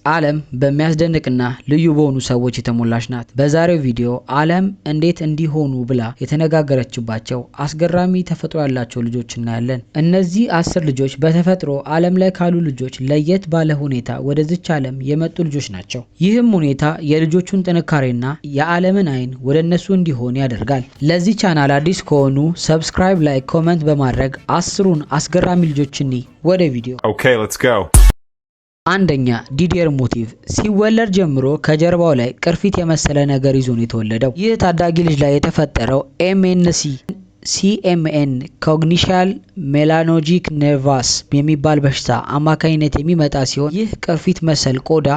ዓለም በሚያስደንቅና ልዩ በሆኑ ሰዎች የተሞላች ናት። በዛሬው ቪዲዮ ዓለም እንዴት እንዲሆኑ ብላ የተነጋገረችባቸው አስገራሚ ተፈጥሮ ያላቸው ልጆች እናያለን። እነዚህ 10 ልጆች በተፈጥሮ ዓለም ላይ ካሉ ልጆች ለየት ባለ ሁኔታ ወደዚች ዓለም የመጡ ልጆች ናቸው። ይህም ሁኔታ የልጆቹን ጥንካሬና የዓለምን አይን ወደ እነሱ እንዲሆን ያደርጋል። ለዚህ ቻናል አዲስ ከሆኑ subscribe፣ like፣ comment በማድረግ 10ሩን አስገራሚ ልጆች እንይ። ወደ ቪዲዮ። Okay, let's go. አንደኛ፣ ዲዲየር ሞቲቭ። ሲወለድ ጀምሮ ከጀርባው ላይ ቅርፊት የመሰለ ነገር ይዞ ነው የተወለደው። ይህ ታዳጊ ልጅ ላይ የተፈጠረው MNC CMN congenital melanocytic nevus የሚባል በሽታ አማካኝነት የሚመጣ ሲሆን ይህ ቅርፊት መሰል ቆዳ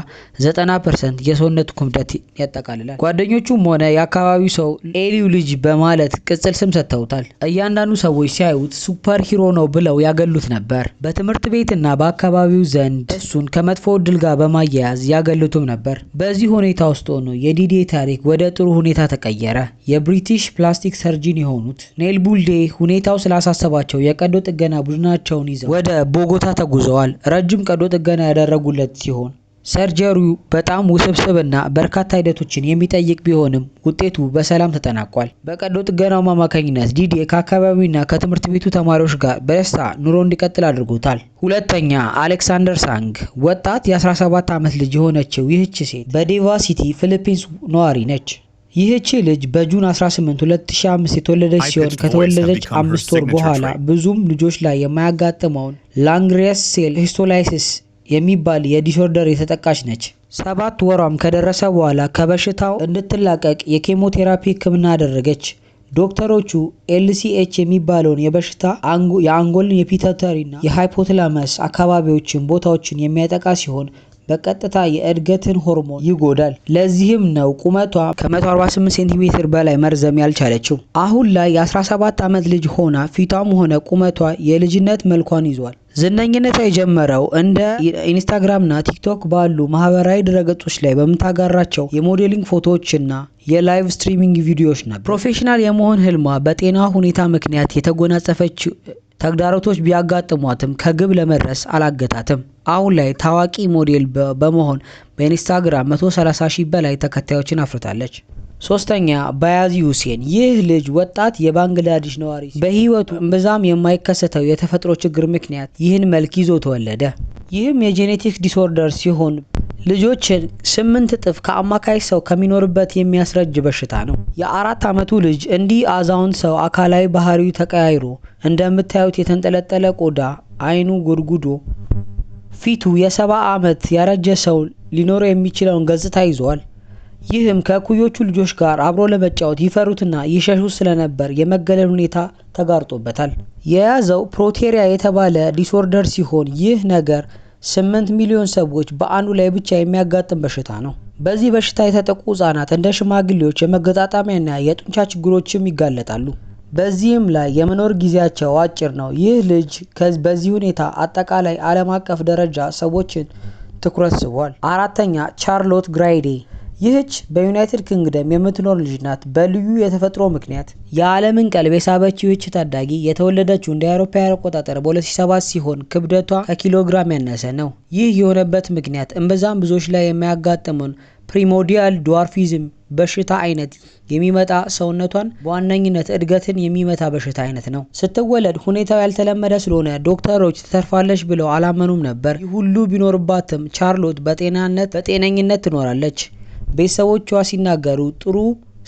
90% የሰውነቱ ክብደት ያጠቃልላል። ጓደኞቹም ሆነ የአካባቢው ሰው ኤሊው ልጅ በማለት ቅጽል ስም ሰጥተውታል። እያንዳንዱ ሰዎች ሲያዩት super hero ነው ብለው ያገሉት ነበር። በትምህርት ቤትና በአካባቢው ዘንድ እሱን ከመጥፎ እድል ጋር በማያያዝ ያገሉትም ነበር። በዚህ ሁኔታ ውስጥ ሆኖ የዲዲዬ ታሪክ ወደ ጥሩ ሁኔታ ተቀየረ። የ British plastic surgeon የሆኑት ኔል ቡልዴ ሁኔታው ስላሳሰባቸው የቀዶ ጥገና ቡድናቸውን ይዘው ወደ ቦጎታ ተጉዘዋል። ረጅም ቀዶ ጥገና ያደረጉለት ሲሆን surgery ው በጣም ውስብስብና በርካታ ሂደቶችን የሚጠይቅ ቢሆንም ውጤቱ በሰላም ተጠናቋል። በቀዶ ጥገናው አማካኝነት ዲዲዬ ከአካባቢውና ከትምህርት ቤቱ ተማሪዎች ጋር በደስታ ኑሮ እንዲቀጥል አድርጎታል። ሁለተኛ፣ አሌክሳንደር ሳንግ። ወጣት የ17 ዓመት ልጅ የሆነችው ይህች ሴት በዴቫ ሲቲ ፊሊፒንስ ነዋሪ ነች። ይህቺ ልጅ በ June 18 2005 የተወለደች ሲሆን ከተወለደች 5 ወር በኋላ ብዙም ልጆች ላይ የማያጋጥመውን Langerhans cell histiocytosis የሚባል የ disorder የተጠቃች ነች። 7 ወሯም ከደረሰ በኋላ ከበሽታው እንድትላቀቅ የኬሞቴራፒ ሕክምና አደረገች። ዶክተሮቹ LCH የሚባለውን የበሽታ የአንጎልን የ pituitary ና የ hypothalamus አካባቢዎችን ቦታዎችን የሚያጠቃ ሲሆን በቀጥታ የእድገትን ሆርሞን ይጎዳል። ለዚህም ነው ቁመቷ ከ148 ሴንቲሜትር በላይ መርዘም ያልቻለችው። አሁን ላይ የ17 ዓመት ልጅ ሆና ፊቷም ሆነ ቁመቷ የልጅነት መልኳን ይዟል። ዝነኝነቷ የጀመረው እንደ ኢንስታግራምና ቲክቶክ ባሉ ማህበራዊ ድረገጾች ላይ በምታጋራቸው የ modeling ፎቶዎችና የ live streaming ቪዲዮዎች ነበር። Professional የመሆን ህልሟ በጤናዋ ሁኔታ ምክንያት የተጎናጸፈች ተግዳሮቶች ቢያጋጥሟትም ከግብ ለመድረስ አላገታትም። አሁን ላይ ታዋቂ ሞዴል በመሆን በኢንስታግራም 130 ሺህ በላይ ተከታዮችን አፍርታለች። ሶስተኛ፣ ባያዚ ሁሴን። ይህ ልጅ ወጣት የባንግላዴሽ ነዋሪ በህይወቱ እምብዛም የማይከሰተው የተፈጥሮ ችግር ምክንያት ይህን መልክ ይዞ ተወለደ። ይህም የ genetic disorder ሲሆን ልጆችን 8 እጥፍ ከአማካይ ሰው ከሚኖርበት የሚያስረጅ በሽታ ነው። የ4 ዓመቱ ልጅ እንዲህ አዛውንት ሰው አካላዊ ባህሪው ተቀያይሮ እንደምታዩት የተንጠለጠለ ቆዳ፣ አይኑ ጎድጉዶ፣ ፊቱ የ70 ዓመት ያረጀ ሰው ሊኖረው የሚችለውን ገጽታ ይዟል። ይህም ከእኩዮቹ ልጆች ጋር አብሮ ለመጫወት ይፈሩትና ይሸሹት ስለነበር የመገለል ሁኔታ ተጋርጦበታል። የያዘው progeria የተባለ disorder ሲሆን ይህ ነገር 8 ሚሊዮን ሰዎች በአንዱ ላይ ብቻ የሚያጋጥም በሽታ ነው። በዚህ በሽታ የተጠቁ ህጻናት እንደ ሽማግሌዎች የመገጣጠሚያና የጡንቻ ችግሮችም ይጋለጣሉ። በዚህም ላይ የመኖር ጊዜያቸው አጭር ነው። ይህ ልጅ በዚህ ሁኔታ አጠቃላይ ዓለም አቀፍ ደረጃ ሰዎችን ትኩረት ስቧል። አራተኛ፣ ቻርሎት ግራይዴ። ይህች በዩናይትድ ኪንግደም የምትኖር ልጅ ናት። በልዩ የተፈጥሮ ምክንያት የዓለምን ቀልብ የሳበችው ይህች ታዳጊ የተወለደችው እንደ አውሮፓውያን አቆጣጠር በ2007 ሲሆን ክብደቷ ከኪሎግራም ያነሰ ነው። ይህ የሆነበት ምክንያት እምብዛም ብዙዎች ላይ የማያጋጥመውን primordial dwarfism በሽታ አይነት የሚመጣ ሰውነቷን በዋነኝነት እድገትን የሚመታ በሽታ አይነት ነው። ስትወለድ ሁኔታው ያልተለመደ ስለሆነ ዶክተሮች ትተርፋለች ብለው አላመኑም ነበር። ይህ ሁሉ ቢኖርባትም ቻርሎት በጤነኝነት ትኖራለች። ቤተሰቦቿ ሲናገሩ ጥሩ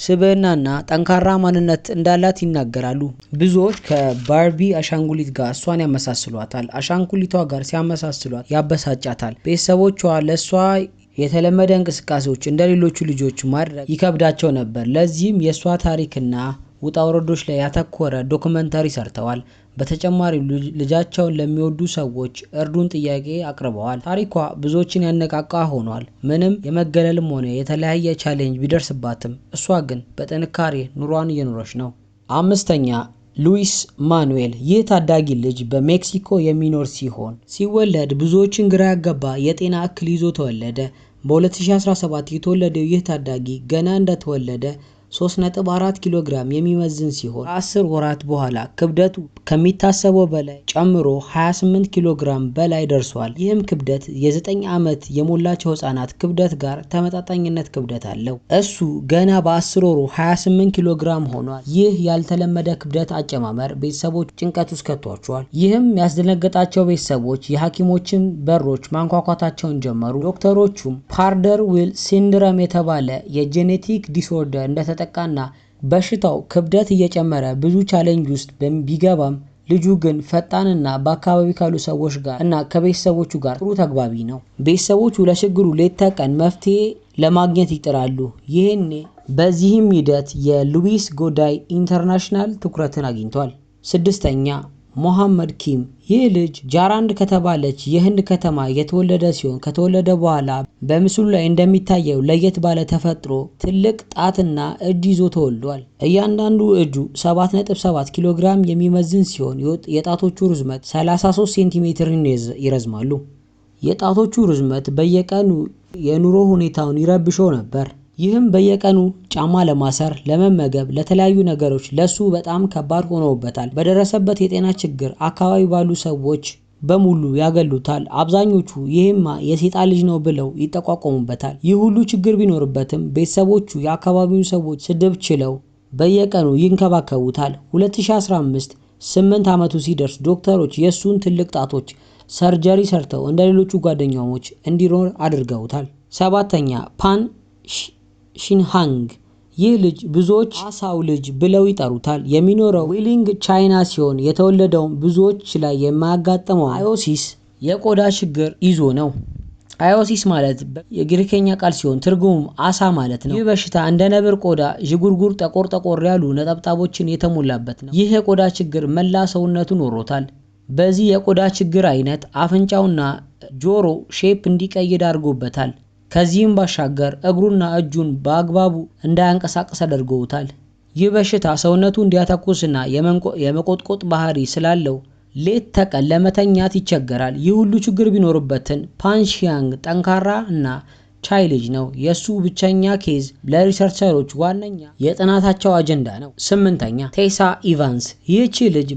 ስብዕናና ጠንካራ ማንነት እንዳላት ይናገራሉ። ብዙዎች ከባርቢ አሻንጉሊት ጋር እሷን ያመሳስሏታል። አሻንጉሊቷ ጋር ሲያመሳስሏት ያበሳጫታል። ቤተሰቦቿ ለእሷ የተለመደ እንቅስቃሴዎች እንደ ሌሎቹ ልጆች ማድረግ ይከብዳቸው ነበር። ለዚህም የእሷ ታሪክና ውጣ ውረዶች ላይ ያተኮረ documentary ሰርተዋል። በተጨማሪም ልጃቸውን ለሚወዱ ሰዎች እርዱን ጥያቄ አቅርበዋል። ታሪኳ ብዙዎችን ያነቃቃ ሆኗል። ምንም የመገለልም ሆነ የተለያየ challenge ቢደርስባትም እሷ ግን በጥንካሬ ኑሯን እየኖረች ነው። አምስተኛ፣ ሉዊስ ማኑኤል። ይህ ታዳጊ ልጅ በሜክሲኮ የሚኖር ሲሆን ሲወለድ ብዙዎችን ግራ ያጋባ የጤና እክል ይዞ ተወለደ። በ2017 የተወለደው ይህ ታዳጊ ገና እንደተወለደ 3.4 ኪሎ ግራም የሚመዝን ሲሆን ከ10 ወራት በኋላ ክብደቱ ከሚታሰበው በላይ ጨምሮ 28 ኪሎ ግራም በላይ ደርሷል። ይህም ክብደት የ9 ዓመት የሞላቸው ህጻናት ክብደት ጋር ተመጣጣኝነት ክብደት አለው። እሱ ገና በ10 ወሩ 28 ኪሎ ግራም ሆኗል። ይህ ያልተለመደ ክብደት አጨማመር ቤተሰቦች ጭንቀት ውስጥ ከቷቸዋል። ይህም ያስደነገጣቸው ቤተሰቦች የሐኪሞችን በሮች ማንኳኳታቸውን ጀመሩ። ዶክተሮቹም Prader Willi syndrome የተባለ የ genetic disorder እንደተጠቃና በሽታው ክብደት እየጨመረ ብዙ challenge ውስጥ ቢገባም ልጁ ግን ፈጣንና በአካባቢ ካሉ ሰዎች ጋር እና ከቤተሰቦቹ ጋር ጥሩ ተግባቢ ነው። ቤተሰቦቹ ለችግሩ ሌት ተቀን መፍትሄ ለማግኘት ይጥራሉ። ይህኔ በዚህም ሂደት የሉዊስ ጎዳይ international ትኩረትን አግኝቷል። ስድስተኛ፣ ሞሐመድ ኪም። ይህ ልጅ ጃራንድ ከተባለች የህንድ ከተማ የተወለደ ሲሆን ከተወለደ በኋላ በምስሉ ላይ እንደሚታየው ለየት ባለ ተፈጥሮ ትልቅ ጣትና እጅ ይዞ ተወልዷል። እያንዳንዱ እጁ 7.7 ኪሎ ግራም የሚመዝን ሲሆን የጣቶቹ ርዝመት 33 ሴንቲሜትርን ይረዝማሉ። የጣቶቹ ርዝመት በየቀኑ የኑሮ ሁኔታውን ይረብሸው ነበር። ይህም በየቀኑ ጫማ ለማሰር፣ ለመመገብ፣ ለተለያዩ ነገሮች ለሱ በጣም ከባድ ሆኖበታል። በደረሰበት የጤና ችግር አካባቢ ባሉ ሰዎች በሙሉ ያገሉታል። አብዛኞቹ ይሄማ የሴጣን ልጅ ነው ብለው ይጠቋቆሙበታል። ይህ ሁሉ ችግር ቢኖርበትም ቤተሰቦቹ የአካባቢውን ሰዎች ስድብ ችለው በየቀኑ ይንከባከቡታል። 2015 8 ዓመቱ ሲደርስ ዶክተሮች የእሱን ትልቅ ጣቶች surgery ሰርተው እንደ ሌሎቹ ጓደኛሞች እንዲኖር አድርገውታል። ሰባተኛ፣ ፓን ሺንሃንግ። ይህ ልጅ ብዙዎች አሳው ልጅ ብለው ይጠሩታል። የሚኖረው ዊሊንግ ቻይና ሲሆን የተወለደውም ብዙዎች ላይ የማያጋጥመው ichthyosis የቆዳ ችግር ይዞ ነው። Ichthyosis ማለት የግሪከኛ ቃል ሲሆን ትርጉሙም አሳ ማለት ነው። ይህ በሽታ እንደ ነብር ቆዳ ዥጉርጉር ጠቆር ጠቆር ያሉ ነጠብጣቦችን የተሞላበት ነው። ይህ የቆዳ ችግር መላ ሰውነቱን ወሮታል። በዚህ የቆዳ ችግር አይነት አፍንጫውና ጆሮ shape እንዲቀይር አድርጎበታል። ከዚህም ባሻገር እግሩና እጁን በአግባቡ እንዳያንቀሳቅስ አድርገውታል። ይህ በሽታ ሰውነቱ እንዲያተኩስና የመቆጥቆጥ ባህሪ ስላለው ሌት ተቀን ለመተኛት ይቸገራል። ይህ ሁሉ ችግር ቢኖርበትን ፓንሺያንግ ጠንካራ እና ቻይ ልጅ ነው። የእሱ ብቸኛ case ለ researcher ኦች ዋነኛ የጥናታቸው አጀንዳ ነው። ስምንተኛ፣ ቴሳ ኢቫንስ። ይህቺ ልጅ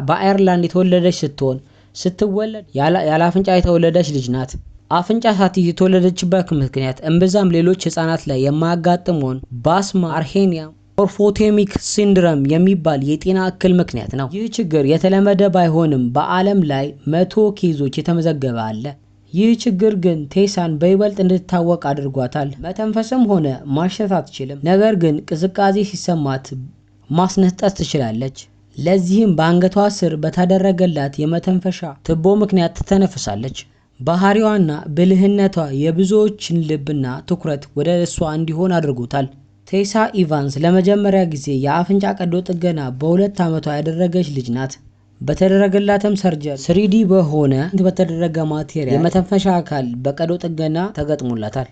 በአየርላንድ የተወለደች ስትሆን ስትወለድ ያለ አፍንጫ የተወለደች ልጅ ናት። አፍንጫ ሳትይዝ የተወለደችበት ምክንያት እምብዛም ሌሎች ህጻናት ላይ የማያጋጥመውን Bassman Arnheim morphophonemic syndrome የሚባል የጤና እክል ምክንያት ነው። ይህ ችግር የተለመደ ባይሆንም በዓለም ላይ 100 case ኦች የተመዘገበ አለ። ይህ ችግር ግን ቴሳን በይበልጥ እንድትታወቅ አድርጓታል። መተንፈስም ሆነ ማሽተት አትችልም። ነገር ግን ቅዝቃዜ ሲሰማት ማስነጠስ ትችላለች። ለዚህም በአንገቷ ስር በተደረገላት የመተንፈሻ ትቦ ምክንያት ትተነፍሳለች። ባህሪዋና ብልህነቷ የብዙዎችን ልብና ትኩረት ወደ እሷ እንዲሆን አድርጎታል። ቴሳ ኢቫንስ ለመጀመሪያ ጊዜ የአፍንጫ ቀዶ ጥገና በ2 ዓመቷ ያደረገች ልጅ ናት። በተደረገላትም surgery 3D በሆነ በተደረገ material የመተንፈሻ አካል በቀዶ ጥገና ተገጥሞላታል።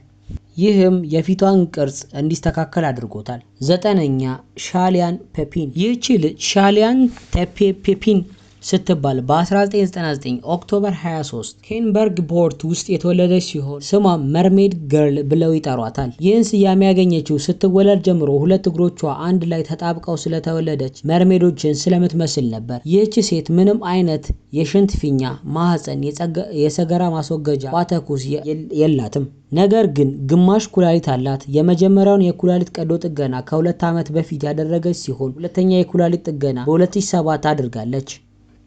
ይህም የፊቷን ቅርጽ እንዲስተካከል አድርጎታል። ዘጠነኛ፣ ሻሊያን ፔፒን። ይህቺ ልጅ ሻሊያን ፔፒን ስትባል በ1999 October 23 ኬንበርግፖርት ውስጥ የተወለደች ሲሆን ስሟ mermaid girl ብለው ይጠሯታል። ይህን ስያሜ ያገኘችው ስትወለድ ጀምሮ ሁለት እግሮቿ አንድ ላይ ተጣብቀው ስለተወለደች mermaid ኦችን ስለምትመስል ነበር። ይህች ሴት ምንም አይነት የሽንት ፊኛ፣ ማህፀን፣ የሰገራ ማስወገጃ ቋተኩስ የላትም። ነገር ግን ግማሽ ኩላሊት አላት። የመጀመሪያውን የኩላሊት ቀዶ ጥገና ከ2 ዓመት በፊት ያደረገች ሲሆን ሁለተኛ የኩላሊት ጥገና በ2007 አድርጋለች።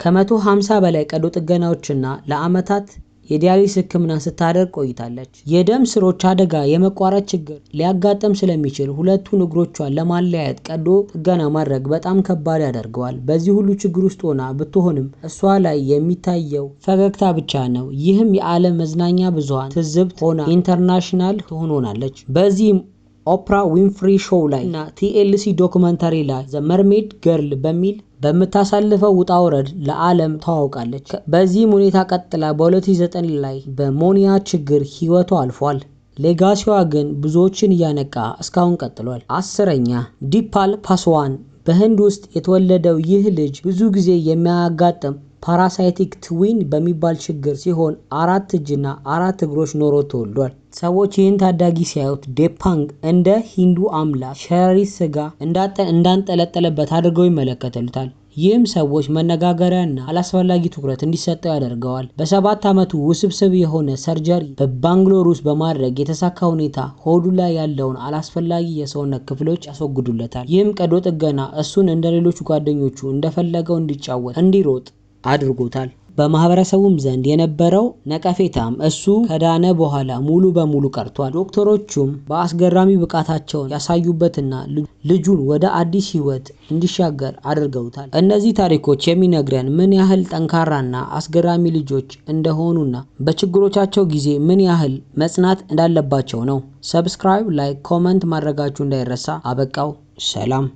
ከ150 በላይ ቀዶ ጥገናዎችና ለአመታት የ dialysis ሕክምና ስታደርግ ቆይታለች። የደም ስሮች አደጋ የመቋረጥ ችግር ሊያጋጥም ስለሚችል ሁለቱን እግሮቿን ለማለያየት ቀዶ ጥገና ማድረግ በጣም ከባድ ያደርገዋል። በዚህ ሁሉ ችግር ውስጥ ሆና ብትሆንም እሷ ላይ የሚታየው ፈገግታ ብቻ ነው። ይህም የዓለም መዝናኛ ብዙሃን ትዝብት ሆና international ትሆናለች። በዚህም ኦፕራ ዊንፍሪ show ላይ እና TLC documentary ላይ The Mermaid Girl በሚል በምታሳልፈው ውጣ ውረድ ለዓለም ተዋውቃለች። በዚህም ሁኔታ ቀጥላ በ2009 ላይ በ pneumonia ችግር ህይወቷ አልፏል። Legacy ዋ ግን ብዙዎችን እያነቃ እስካሁን ቀጥሏል። አስረኛ፣ ዲፓል ፓስዋን። በህንድ ውስጥ የተወለደው ይህ ልጅ ብዙ ጊዜ የሚያጋጥም Parasitic twin በሚባል ችግር ሲሆን 4 እጅና 4 እግሮች ኖሮት ተወልዷል። ሰዎች ይህን ታዳጊ ሲያዩት ዴፓንግ እንደ ሂንዱ አምላክ ሸረሪት ስጋ እንዳንጠለጠለበት አድርገው ይመለከቱታል። ይህም ሰዎች መነጋገሪያና አላስፈላጊ ትኩረት እንዲሰጠው ያደርገዋል። በ7 ዓመቱ ውስብስብ የሆነ surgery በባንግሎር ውስጥ በማድረግ የተሳካ ሁኔታ ሆዱ ላይ ያለውን አላስፈላጊ የሰውነት ክፍሎች ያስወግዱለታል። ይህም ቀዶ ጥገና እሱን እንደ ሌሎች ጓደኞቹ እንደፈለገው እንዲጫወት፣ እንዲሮጥ አድርጎታል። በማህበረሰቡም ዘንድ የነበረው ነቀፌታም እሱ ከዳነ በኋላ ሙሉ በሙሉ ቀርቷል። ዶክተሮቹም በአስገራሚ ብቃታቸውን ያሳዩበትና ልጁን ወደ አዲስ ህይወት እንዲሻገር አድርገውታል። እነዚህ ታሪኮች የሚነግረን ምን ያህል ጠንካራና አስገራሚ ልጆች እንደሆኑና በችግሮቻቸው ጊዜ ምን ያህል መጽናት እንዳለባቸው ነው። Subscribe፣ like፣ comment ማድረጋችሁ እንዳይረሳ። አበቃው። ሰላም።